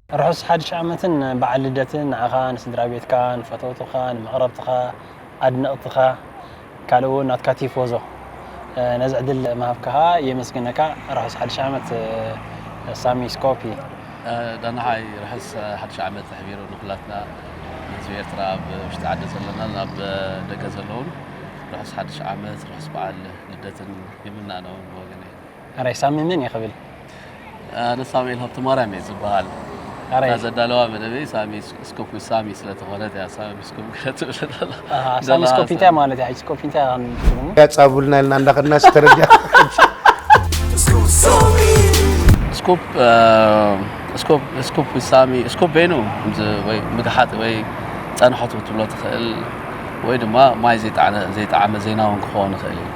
ርሑስ ሓድሽ ዓመትን በዓል ልደትን ንዓኻ፣ ንስድራ ቤትካ፣ ንፈተውትኻ፣ ንመቕረብትኻ፣ ኣድነቕትኻ፣ ካልእ እውን ናትካ ቲፎዞ። ነዚ ዕድል ምሃብካ ኸኣ የመስግነካ። ርሑስ ሓድሽ ዓመት ሳሚ ስኮፒ። ዳናሓይ ርሑስ ሓድሽ ዓመት ተሕቢሩ ንኹላትና፣ ንህዝቢ ኤርትራ ኣብ ውሽጢ ዓዲ ዘለናን ኣብ ደገ ዘለውን ርሑስ ሓድሽ ዓመት፣ ርሑስ በዓል ልደትን ይምናነውን ብወገነይ። ሕራይ ሳሚ መን እየ ክብል? ኣነ ሳሙኤል ሃብተማርያም እየ ዝበሃል። ሕራይ እታ ዘዳለዋ መደበይ ሳሚ ስኮፕ ሳሚ ስለተኾነት እያ ሳሚ ስኮፕ ገለ ትብል ዘላ። ኣሃ፣ ሳሚ ስኮፕ እንታይ ማለት እያ? ስኮፕ እንታይ እያ ትብሉኒ? ያጻቡልና ኢልና እንዳኸድና ስተረጃ ስኮፕ ስኮፕ ስኮፕ ሳሚ ስኮፕ በይኑ ወይ ምግሓጥ ወይ ጸንሖት ክትብሎ ትኽእል፣ ወይ ድማ ማይ ዘይጠዓመ ዘይናውን ክኸውን ይኽእል እዩ።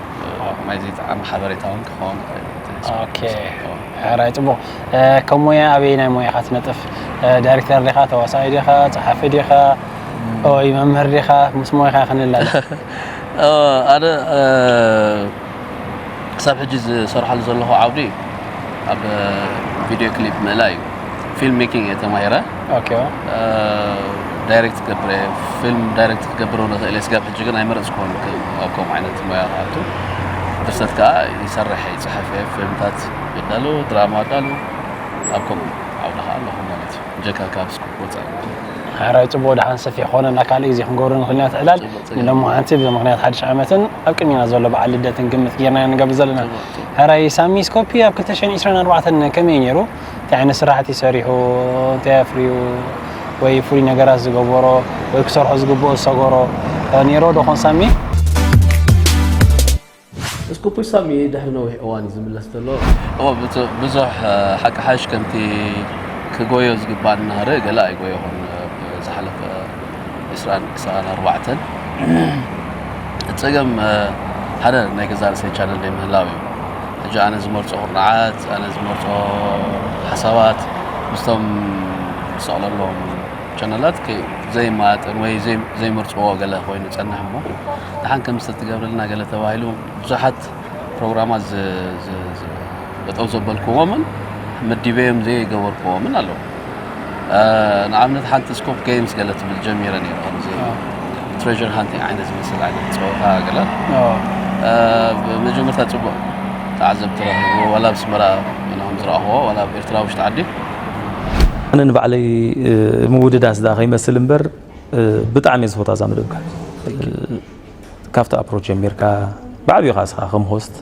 ማይ ዘይጠዓመ ሓበሬታ እውን ክኸውን ይኽእል እዩ። ኦኬ። ሕራይ ጽቡቕ። ከም ሞያ ኣበየናይ ሞያ ኢኻ ትነጥፍ? ዳይሬክተር ዲኻ፣ ተዋሳኣይ ዲኻ፣ ጸሓፊ ዲኻ፣ ወይ መምህር ዲኻ? ምስ ሞያኻ ክንላለ። ኣነ ክሳብ ሕጂ ዝሰርሓሉ ዘለኹ ዓውዲ ኣብ ቪድዮ ክሊፕ ምእላይ እዩ። ፊልም ሜኪንግ እየ ተማሂረ። ኦኬ። ዳይሬክት ክገብር እየ፣ ፊልም ዳይሬክት ክገብር እውን እኽእል እየ። ስጋብ ሕጂ ግን ኣይመረፅኩዎን ኣብ ከምኡ ዓይነት ሞያ ክኣቱ። ድርሰት ከዓ ይሰርሕ እየ፣ ይፅሕፍ እየ፣ ፊልምታት የዳሉ፣ ድራማ ኣዳሉ፣ ኣብ ከምኡ ዓውዲ ከዓ ኣለኹ ማለት እዩ። ጀካ ካብ ስኩል ወፃኢ። ሕራይ ጽቡቕ፣ ደሓን ሰፊሕ ክኾነና ካልእ ግዜ ክንገብሮ ንኽእል ኢና እቲ ዕላል። ንሎሚ ሓንቲ ብምኽንያት ሓድሽ ዓመትን ኣብ ቅድሚና ዘሎ በዓል ልደትን ግምት ጌርና ኢና ንገብር ዘለና። ሕራይ ሳሚ ስኮፒ ኣብ ክልተ ሽሕን ዕስራን ኣርባዕተን ከመይ ነይሩ? እንታይ ዓይነት ስራሕቲ ሰሪሑ? እንታይ ኣፍርዩ? ወይ ፍሉይ ነገራት ዝገበሮ ወይ ክሰርሖ ዝግብኦ ዝሰገሮ ነይሮ ዶ ኾን ሳሚ? ስኩፕ ሳሚ ድሕሪ ነዊሕ እዋን እዩ ዝምለስ ዘሎ። እወ፣ ብዙ- ብዙሕ ሓቂ ሓሽ ከምቲ ክጎዮ ዝግባእ እናሃረ ገለ ኣይጎየኹን። ዝሓለፈ ዕስራን ዕስራን ኣርባዕተን እቲ ጸገም ሓደ ናይ ገዛ ርእሰይ ቻነል ናይ ምህላው እዩ። ሕጂ ኣነ ዝመርጾ ኩርናዓት፣ ኣነ ዝመርጾ ሓሳባት ምስቶም ዝሰቕለሎም ቻነላት ከይ- ዘይማጥን ወይ ዘይ- ዘይመርጽዎ ገለ ኮይኑ ጸንሕ እሞ፣ ደሓን ከም ዝተትገብረልና ገለ ተባሂሉ ብዙሓት ፕሮግራማት ዝ- ዝ- ዝ- ጠጠው ዘበልክዎምን መዲበዮም ዘይገበርክዎምን ኣለዉ። ንኣብነት ሓንቲ ስኮፕ ጌምስ ገለ ትብል ጀሚረ ነይሩ፣ ከምዚ ትሬር ሃንቲንግ ዓይነት ዝመስል ዓይነት ፀወታ ገለ። ብመጀመርታ ፅቡቅ ተዓዘብቲ ረኺቡ፣ ዋላ ኣብ ኣስመራ ኢና ከም ዝረኣኽዎ፣ ዋላ ኣብ ኤርትራ ውሽጢ ዓዲ። ኣነ ንባዕለይ ምውድዳስ ዳ ከይመስል እምበር ብጣዕሚ እየ ዝፈትዋ እዛ መደብካ። ካብቲ ኣፕሮች ጀሚርካ ብዓብዩ ከዓ እስኻ ከም ሆስት